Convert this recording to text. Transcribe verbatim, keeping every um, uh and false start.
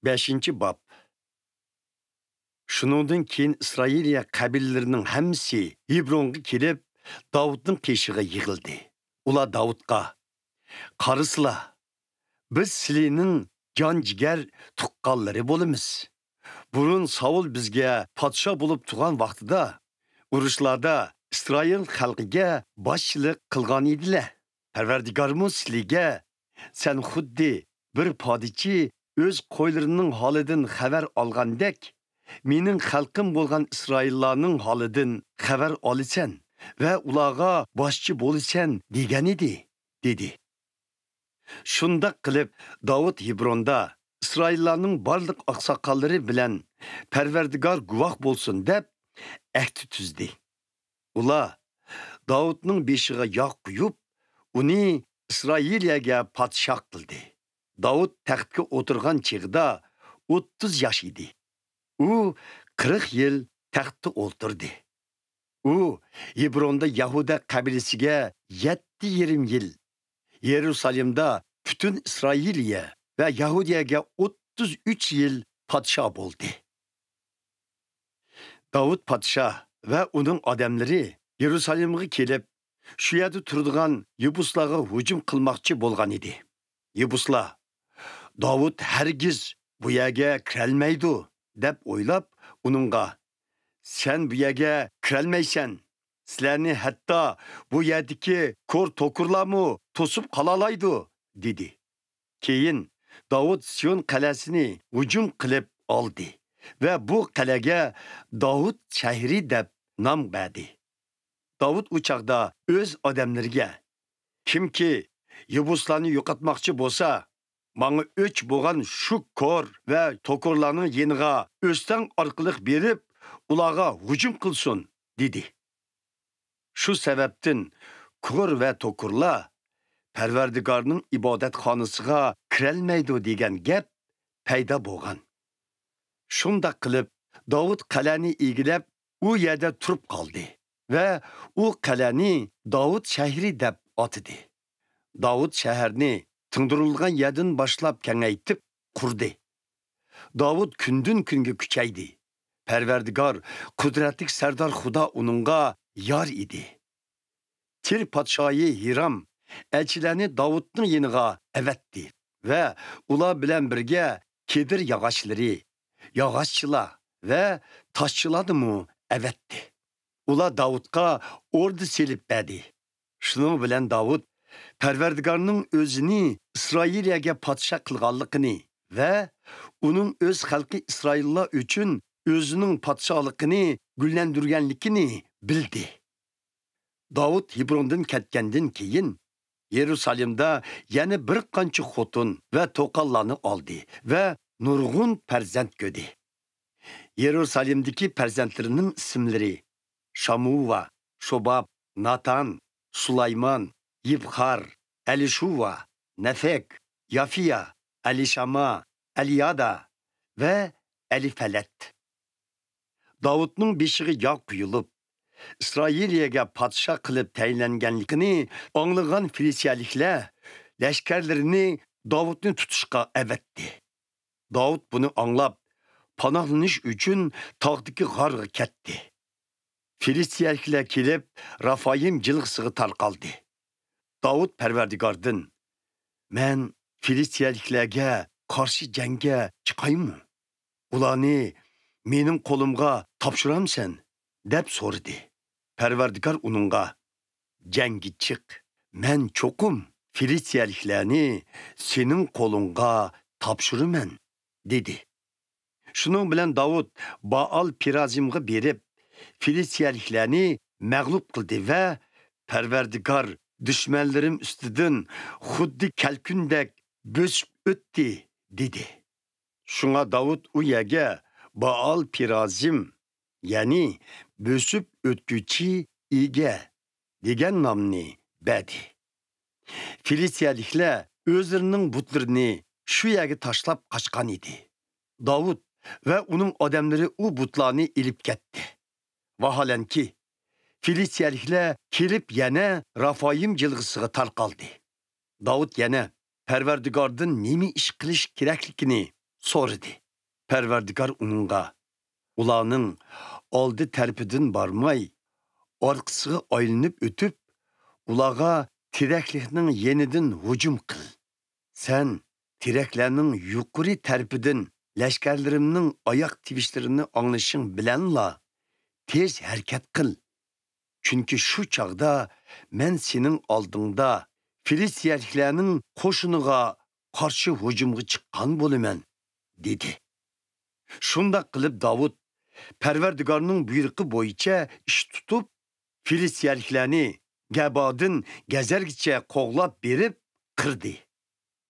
بەشىنچى باب. شۇنىڭدىن كېيىن ئىسرائىلىيە قەبىلىلىرىنىڭ ھەممىسى ھېبرونغا كېلىپ، داۋۇتنىڭ قېشىغا يىغىلدى. ئۇلار داۋۇتقا، «قارىسىلا، بىز سىلىنىڭ جان-جىگەر تۇغقانلىرى بولىمىز. بۇرۇن ساۋۇل بىزگە پادىشاھ بولۇپ تۇرغان ۋاقتىدا، ئۇرۇشلاردا ئىسرائىل خەلقىگە باشچىلىق قىلغان ئىدىلە. پەرۋەردىگارمۇ سىلىگە، سەن خۇددى بىر پادىچى ئۆز قويلىرىنىڭ ھالىدىن خەۋەر ئالغاندەك، مېنىڭ خەلقىم بولغان ئىسرائىللارنىڭ ھالىدىن خەۋەر ئالىسەن ۋە ئۇلارغا باشچى بولىسەن دېگەنىدى» دېدى. شۇنداق قىلىپ، داۋۇت ھېبروندا ئىسرائىللارنىڭ بارلىق ئاقساقاللىرى بىلەن «پەرۋەردىگار گۇۋاھ بولسۇن» دەپ ئەھدى تۈزدى. ئۇلار داۋۇتنىڭ بېشىغا ياغ قۇيۇپ، ئۇنى ئىسرائىلىيەگە پادىشاھ قىلدى. داۋۇت تەختكە ئولتۇرغان چېغىدا ئوتتۇز ياش ئىدى. ئۇ قىرىق يىل تەختتە ئولتۇردى. ئۇ ھېبروندا يەھۇدە قەبىلىسىگە يەتتە يېرىم يىل، يېرۇسالېمدا پۈتۈن ئىسرائىلىيە ۋە يەھۇدىيەگە ئوتتۇز ئۈچ يىل پادىشاھ بولدى. داۋۇت پادىشاھ ۋە ئۇنىڭ ئادەملىرى يېرۇسالېمغا كېلىپ، شۇ يەردە تۇرىدىغان يېبۇسلارغا ھۇجۇم قىلماقچى بولغان ئىدى. يېبۇسلار، «داۋۇت ھەرگىز بۇ يەرگە كىرەلمەيدۇ» دەپ ئويلاپ، ئۇنىڭغا، «سەن بۇ يەرگە كىرەلمەيسەن. سىلەرنى ھەتتا بۇ يەردىكى كور توكۇرلارمۇ توسۇپ قالالايدۇ» دېدى. كېيىن داۋۇت سىيون قەلئەسىنى ھۇجۇم قىلىپ ئالدى ۋە بۇ قەلئەگە داۋۇت شەھىرى دەپ نام بەردى. داۋۇت ئۇ چاغدا ئۆز ئادەملىرىگە، «كىمكى يېبۇسلارنى يوقاتماقچى بولسا، ماڭا ئۆچ بولغان شۇ كور ۋە توكۇرلارنىڭ يېنىغا ئۆستەڭ ئارقىلىق بېرىپ، ئۇلارغا ھۇجۇم قىلسۇن» دېدى. شۇ سەۋەبتىن كور ۋە توكۇرلار «پەرۋەردىگارنىڭ ئىبادەتخانىسىغا كىرەلمەيدۇ» دېگەن گەپ پەيدا بولغان. شۇنداق قىلىپ، داۋۇت قەلئەنى ئىگىلەپ، ئۇ يەردە تۇرۇپ قالدى ۋە ئۇ قەلئەنى داۋۇت شەھىرى دەپ ئاتىدى. داۋۇت شەھەرنى تىڭدۇرۇلغان يەردىن باشلاپ كېڭەيتىپ قۇردى. داۋۇت كۈندىن-كۈنگە كۈچەيدى. پەرۋەردىگار، قۇدرەتلىك سەردار خۇدا ئۇنىڭغا يار ئىدى. تىر پادىشاھى ھىرام ئەلچىلەرنى داۋۇتنىڭ يېنىغا ئەۋەتتى ۋە ئۇلار بىلەن بىرگە كېدىر ياغاچلىرى، ياغاچچىلار ۋە تاشچىلارنىمۇ ئەۋەتتى. ئۇلار داۋۇتقا ئوردا سېلىپ بەردى. شۇنىڭ بىلەن داۋۇت پەرۋەردىگارنىڭ ئۆزىنى ئىسرائىلىيەگە پادىشاھ قىلغانلىقىنى ۋە ئۇنىڭ ئۆز خەلقى ئىسرائىللار ئۈچۈن ئۆزىنىڭ پادىشاھلىقىنى گۈللەندۈرگەنلىكىنى بىلدى. داۋۇت ھېبروندىن كەتكەندىن كېيىن، يېرۇسالېمدا يەنە بىر قانچە خوتۇن ۋە توقاللارنى ئالدى ۋە نۇرغۇن پەرزەنت كۆردى. يېرۇسالېمدىكى پەرزەنتلىرىنىڭ ئىسىملىرى: شامۇۋا، شوباب، ناتان، سۇلايمان، يىبخار، ئەلىشۇۋا، نەفەك، يافىيا، ئەلىشاما، ئەلىيادا ۋە ئەلىفەلەت. داۋۇتنىڭ بېشىغا ياغ قۇيۇلۇپ، ئىسرائىلىيەگە پادىشاھ قىلىپ تەيىنلەنگەنلىكىنى ئاڭلىغان فىلىستىيەلىكلەر لەشكەرلىرىنى داۋۇتنى تۇتۇشقا ئەۋەتتى. داۋۇت بۇنى ئاڭلاپ، پاناھلىنىش ئۈچۈن تاغدىكى غارغا كەتتى. فىلىستىيەلىكلەر كېلىپ، رافايىم جىلغىسىغا تارقالدى. داۋۇت پەرۋەردىگاردىن: «مەن فىلىستىيەلىكلەرگە قارشى جەڭگە چىقايمۇ؟ ئۇلارنى مېنىڭ قولۇمغا تاپشۇرامسەن؟» دەپ سورىدى. پەرۋەردىگار ئۇنىڭغا: «جەڭگە چىق، مەن چوقۇم فىلىستىيەلىكلەرنى سېنىڭ قولۇڭغا تاپشۇرىمەن» دېدى. شۇنىڭ بىلەن داۋۇت بائال پېرازىمغا بېرىپ، فىلىستىيەلىكلەرنى مەغلۇپ قىلدى ۋە: «پەرۋەردىگار دۈشمەنلىرىم ئۈستىدىن خۇددى كەلكۈندەك بۆسۈپ ئۆتتى» دېدى. شۇڭا داۋۇت ئۇ يەرگە بائال پېرازىم، يەنى بۆسۈپ ئۆتكۈچى ئىگە دېگەن نامنى بەردى. فىلىستىيەلىكلەر ئۆزلىرىنىڭ بۇتلىرىنى شۇ يەرگە تاشلاپ قاچقان ئىدى. داۋۇت ۋە ئۇنىڭ ئادەملىرى ئۇ بۇتلارنى ئېلىپ كەتتى. ۋاھالەنكى، فىلىستىيەلىكلەر كېلىپ يەنە رافايىم جىلغىسىغا تارقالدى. داۋۇت يەنە پەرۋەردىگاردىن نېمە ئىش قىلىش كېرەكلىكىنى سورىدى. پەرۋەردىگار ئۇنىڭغا، ئۇلارنىڭ ئالدى تەرىپىدىن بارماي، ئارقىسىغا ئايلىنىپ ئۆتۈپ، ئۇلارغا تېرەكلىكنىڭ يېنىدىن ھۇجۇم قىل. سەن تېرەكلەرنىڭ يۇقىرى تەرىپىدىن لەشكەرلىرىمنىڭ ئاياق تىۋىشلىرىنى ئاڭلىشىڭ بىلەنلا، تېز ھەرىكەت قىل. چۈنكى شۇ چاغدا مەن سېنىڭ ئالدىڭدا فىلىستىيەلىكلەرنىڭ قوشۇنىغا قارشى ھۇجۇمغا چىققان بولىمەن، دېدى. شۇنداق قىلىپ داۋۇت پەرۋەردىگارنىڭ بۇيرۇقى بويىچە ئىش تۇتۇپ، فىلىستىيەلىكلەرنى گەبادىن گەزەرگىچە قوغلاپ بېرىپ قىردى.